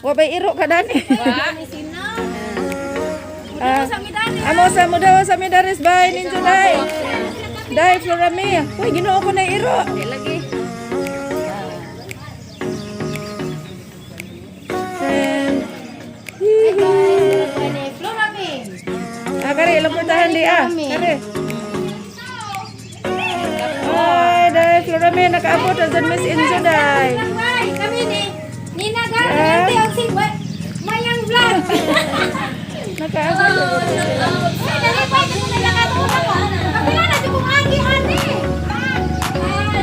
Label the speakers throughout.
Speaker 1: Wa bay iro ka dani.
Speaker 2: Wa.
Speaker 1: Ah, amo sa mo daw sa Midaris bay ninjo day. Day Florami. Uy, Ginoo ko na iro.
Speaker 2: Lagi.
Speaker 1: And Ah, kare, ilang portahan di ah. Kare. Ay, day Florami nakaabot ang sa Miss Enzo day.
Speaker 3: Bye! Kami ni Nina Garmente og si Mayang Vlog.
Speaker 1: Nakaabot.
Speaker 3: Ay, dali pa ito na lang ato ko. Kapila na jud kong agi ani.
Speaker 2: Ay,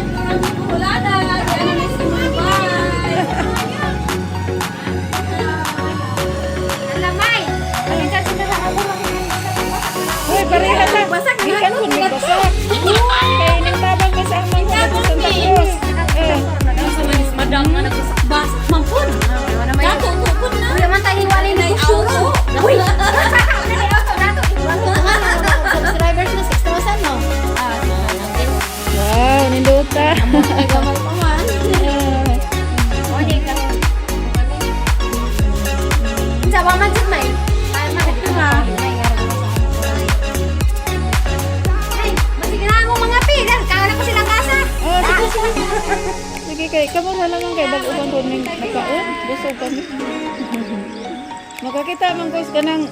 Speaker 2: marami ko wala na. Yan ang si Bye.
Speaker 3: Alamay. Ang sa sila ako.
Speaker 1: Uy, pareha na. Gikan ko ni basak. Kay ning tabang mi sa amang sa Santa Cruz. Eh,
Speaker 2: Sa manis madam nga nagbasak-basak man pud. Dato pud na.
Speaker 3: Wala man tayo hiwalay na
Speaker 2: Auto.
Speaker 3: Uy! Subscribers na 6,000 no? Ah,
Speaker 1: wow, nindota.
Speaker 3: Nagamal pa man. Unsa ba man jud may? Ay, man jud ma. Ay, masige na akong mga pigan. Kaya na pa silang kasa.
Speaker 1: Oh, sige, sige. Sige kay kamo na lang ang kay bag uban po ning nakaon. Busog kami. Makakita man ko sa kanang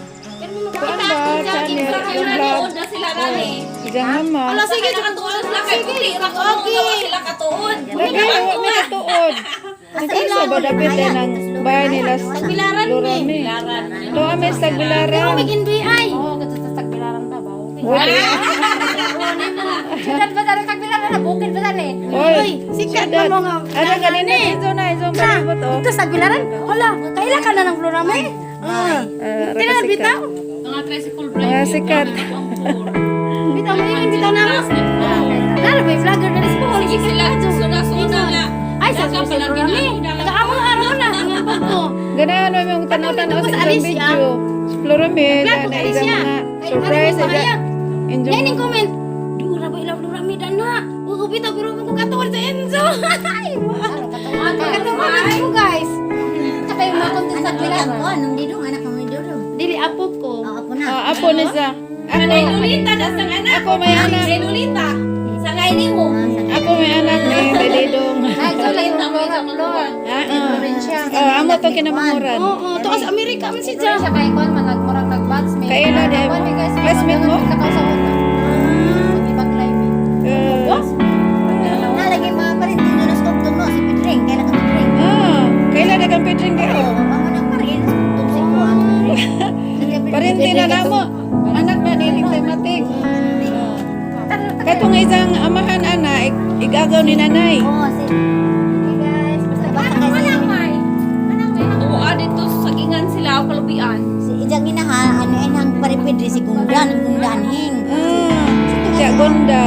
Speaker 1: kuan ba channel yung vlog.
Speaker 2: Na sila rani.
Speaker 1: Ijang mama.
Speaker 2: Ala sige katuon sila kay puti ra ko gawa sila katuon.
Speaker 1: Lagi wa mi katuod. Nagkasa ba dapit din ang bahay nila sa Lorame. To amin sa Tagbilaran.
Speaker 3: NBI.
Speaker 4: Oo, oh, sa tagbilaran ba ba? Okay.
Speaker 1: Uy,
Speaker 3: Siyudad ba sa tagbilaran na bukid ba eh?
Speaker 1: Oy,
Speaker 3: sikat na mo nga.
Speaker 1: Ano kanina dito na isang palibot oh.
Speaker 3: Ito sa tagbilaran. Hala, kaila ka na ng Florame? Ah.
Speaker 1: Ah,
Speaker 3: Tingnan
Speaker 1: sikat.
Speaker 3: bitaw.
Speaker 2: Mga tricycle driver.
Speaker 1: Mga sikat.
Speaker 3: Bitaw mo yung bitaw na mo. Lalo may vlogger na rin po.
Speaker 2: Sige sila suna-suna nga.
Speaker 3: Ay, sa sa Florame. Nag-aamong araw na. Ang ko.
Speaker 1: Ganahan mo yung tanaw-tanaw sa
Speaker 3: Sa
Speaker 1: isang
Speaker 3: Alicia.
Speaker 1: video. Florame,
Speaker 3: Vlog
Speaker 1: na
Speaker 3: ko
Speaker 1: isang
Speaker 3: Alicia.
Speaker 1: mga surprise.
Speaker 3: Ay,
Speaker 1: Ija, enjoy.
Speaker 3: Lening comment. Dura ba ilaw Florame dana? Oo, bitaw pero mo ko katuon sa Enzo. Ay, katuon na ko guys. Kayo mga content sa
Speaker 5: Anak
Speaker 3: tagbilaran.
Speaker 5: ko, anong didong? Anak ng didong.
Speaker 3: Dili apo ko.
Speaker 5: Oo, apo na.
Speaker 1: Ah, apo ni sa. Ako,
Speaker 2: Lolita na sang anak.
Speaker 1: ako may anak.
Speaker 2: Si Lolita. Sa ngay nimo.
Speaker 1: Ako may anak ni Belidong.
Speaker 2: Lolita mo sa
Speaker 4: Flor.
Speaker 1: Ah, ah. Oh, amo to kinamanguran.
Speaker 3: Oo, to sa Amerika man si
Speaker 4: Siya
Speaker 3: Ja.
Speaker 4: kay kuan man nagmurag nag-batchmate.
Speaker 1: Kaila di ay mo.
Speaker 4: Kuan mi guys,
Speaker 1: Classmate mo?
Speaker 4: Kakaw sa una. Ibang climate.
Speaker 5: Nalagay mga parintin na sa tugtong no, si Pedring. Kailan ka Pedring?
Speaker 1: Ah, kaila na kang Pedring kayo.
Speaker 5: Oo, mga nang parin sa tugtong si Juan.
Speaker 1: Parinti na namo. Anak na niling tayo mating. Katong isang amahan ana, igagaw ni nanay.
Speaker 5: Oo, si...
Speaker 3: Hey guys, basta
Speaker 5: Basta kasi
Speaker 2: Tuwa dito sa sagingan sila o kalubian.
Speaker 5: si Ijang inaha, ano inang paripedri si Gundan, ang Gundan hing.
Speaker 1: Ah, siya gonda.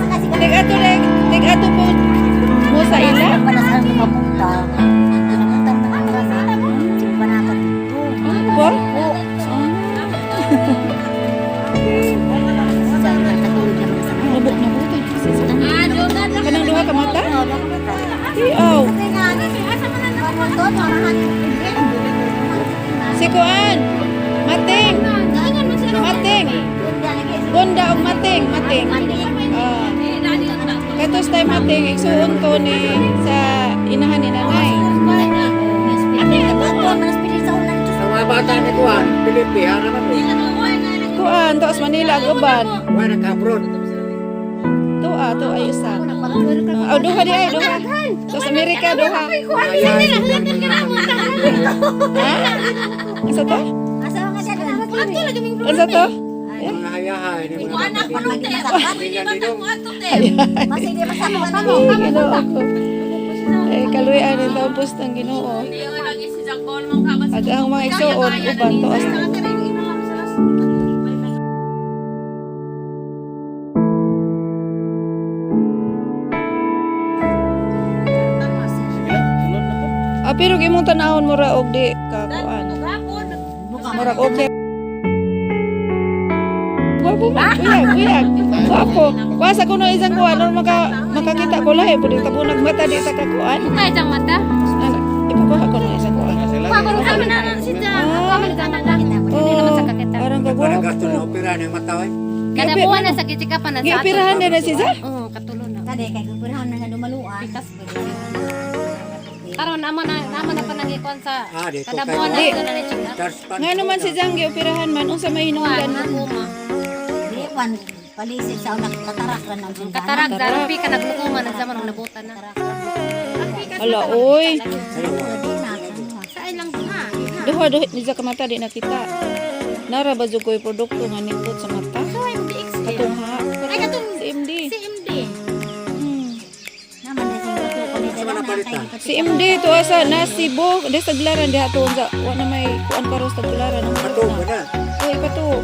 Speaker 5: Kasi
Speaker 1: Tig ato leg, tig ato po mo sa ila.
Speaker 5: Para saan mapunta? Napunta na Si Banaka dito.
Speaker 1: Po?
Speaker 5: Sa katulog naman sa
Speaker 1: Lubok na buto.
Speaker 2: Ah, doon na.
Speaker 1: Kanang duha ka mata? Tiaw. Si Kuan. Mating. Mating. Gonda og mating, mating. Ah. Katos tay mating igsuon ko ni sa inahan ni nanay.
Speaker 6: Ang mga bata ni Kuan, Pilipi, ha naman po.
Speaker 1: Kuan taos Manila ag uban.
Speaker 6: Wala nag-abroad.
Speaker 1: Tuwa to ay usa. Oh, duha di ay duha. Taos Amerika duha. Ha? Asa to? Asa to?
Speaker 6: Mga hayahay, ni mga
Speaker 2: Anak ko nung te.
Speaker 6: Tingnan dito.
Speaker 1: Ay, Ginoo ko. Ay, kaluyan ang tapos ng Ginoo.
Speaker 2: Lagi si Jackball mong kabas.
Speaker 1: At ang mga igsuon uban taos na. Ah, pero imong tanawon mo ra og di ka kuan. Murag okay. Gwapo man, uyag, uyag. Gwapo. Kuha sa kuno isang kuan or makakita ko lahi pud tabo nagmata di ta ka kuan.
Speaker 3: Kaya jang mata.
Speaker 1: Ana, ipakuha ko na isang kuan.
Speaker 3: Ako kami na na siya. Ako kami nagtatanda.
Speaker 4: Hindi naman sa kakita.
Speaker 1: Parang
Speaker 6: Parang gasto
Speaker 1: kagwapo.
Speaker 6: na opera ng mata eh.
Speaker 4: Kada buwan na sa kichikapan na sa ato.
Speaker 1: Gioperahan na na siya?
Speaker 4: Oo, katulo na.
Speaker 5: Kade kay gupirahan na nga dumaluan.
Speaker 4: Pikas ko. Karon nama na pa nangikuan sa
Speaker 6: Ah, dito
Speaker 4: kada
Speaker 6: kay
Speaker 4: buwan na
Speaker 1: Di.
Speaker 4: ito na ni check up.
Speaker 6: Charles Pan.
Speaker 1: Nga naman si Jang gioperahan man unsa may
Speaker 4: Kuan,
Speaker 1: hinungdan?
Speaker 4: glaucoma.
Speaker 5: Di pan palisip sa unak katarak ra nang sindanan.
Speaker 4: Katarag, darupi ka nagglukoma na sa manong nabutan na.
Speaker 1: Ala oy.
Speaker 5: Di na.
Speaker 3: Sa ilang ha.
Speaker 1: Duha duha ni sa kamata di nakita. Nara ba jud ko'y produkto nga nindot sa mata? Katong ha.
Speaker 3: Ay, katong
Speaker 1: Si MD.
Speaker 3: CMD.
Speaker 5: Naman na sing ko ni
Speaker 6: Sa mga palitan.
Speaker 1: Si MD to asa nasibo di sa taglaran diha to unsa wa na may kuan karos taglaran ang
Speaker 6: Pato ba na?
Speaker 1: Uy, pato.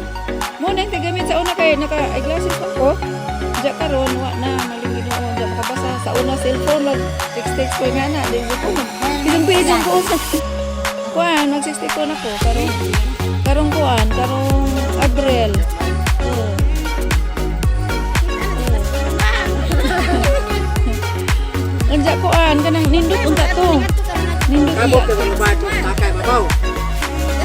Speaker 1: Mo na yung tigamit sa una kay naka eyeglasses pa ko. Diya karon wa na maling Ginoo diya makabasa sa una cellphone mag text text ko nga na di ko. Isang page ko sa kuan mag 64 na ko karong karong kuan karong April. Oo. Unsa kuan kanang nindot unta to. Nindot
Speaker 6: Kabot
Speaker 1: iya.
Speaker 6: ka mga bato, takay mabaw.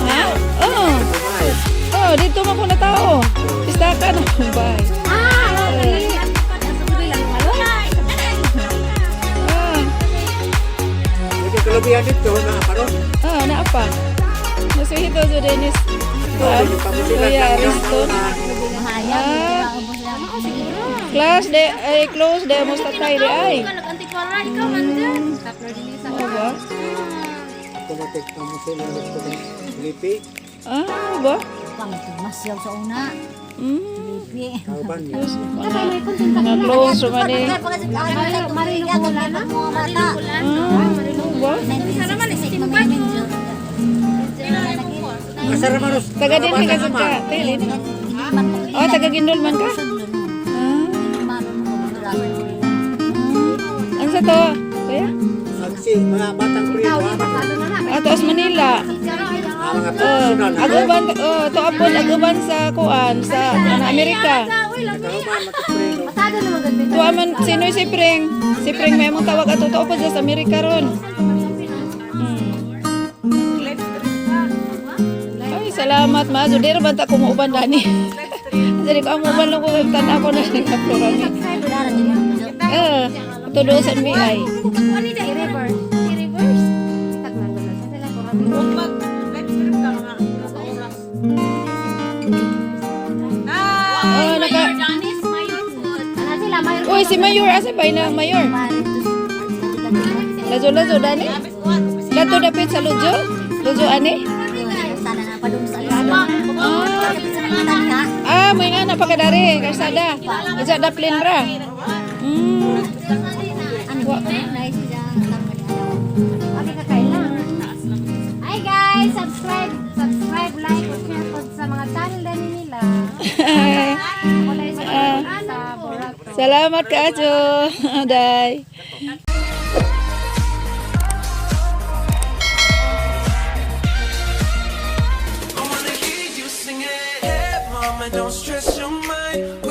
Speaker 1: Ha? Oo.
Speaker 6: Babae.
Speaker 1: Oh, dito man ko na tao. Istaka na bye.
Speaker 3: Ah, okay.
Speaker 1: Ah,
Speaker 6: Medyo kalubihan dito na karon.
Speaker 1: ah, naa pa. Masuhito so Dennis.
Speaker 6: Ito, yung pamusilan
Speaker 1: Kuya
Speaker 6: lang yun.
Speaker 1: Ariston.
Speaker 5: Mahayag.
Speaker 1: Ah. Class de ay close de mo sa tay de ay.
Speaker 3: Nag-antikwara, ikaw man dyan.
Speaker 1: Oo ba?
Speaker 6: Automatic pamusilan dito kay Felipe.
Speaker 1: Ah, ba?
Speaker 5: Pang masyaw sa una.
Speaker 1: Mm.
Speaker 6: Kauban niya.
Speaker 1: Mga close man eh. Ah, ba?
Speaker 6: Asa ra man os-
Speaker 1: Taga din
Speaker 6: mga
Speaker 1: ka
Speaker 6: bata
Speaker 1: sa
Speaker 6: naman.
Speaker 1: ka. Tilin. Oh, taga Gindol man ka. Ah. Ano sa to? Kuya?
Speaker 6: Saksi, mga batang prito, ha?
Speaker 1: Ah, to Manila.
Speaker 6: Ah, mga
Speaker 1: Oh,
Speaker 6: professional na.
Speaker 1: aguban oh, to apon aguban sa kuan sa ano, Amerika.
Speaker 6: Kauban, matuprino.
Speaker 1: Tuwa man sino si Preng? Si Preng may mong tawag ato to pa sa Amerika ron. Ay, salamat ma. So, di ra ba ta kumuuban dani? Jadi ko ang uban lang ko kay tan ako na nagkaplorami. Eh, ito doon sa NBI.
Speaker 3: Reverse.
Speaker 1: Oh, naka Uy, si Mayor asa ba na Mayor? Lazo lazo dani? Lato dapit sa Lujo? Lujo ani? Ah, ah may nga napakadari kalsada. Uja daplin ra.
Speaker 3: Hi guys, subscribe, subscribe, like, or share po sa mga channel din nila. Wala sa sa Borac.
Speaker 1: Salamat kaayo. Aday.
Speaker 7: I wanna hear you sing it. Hey, mama, don't stress your mind.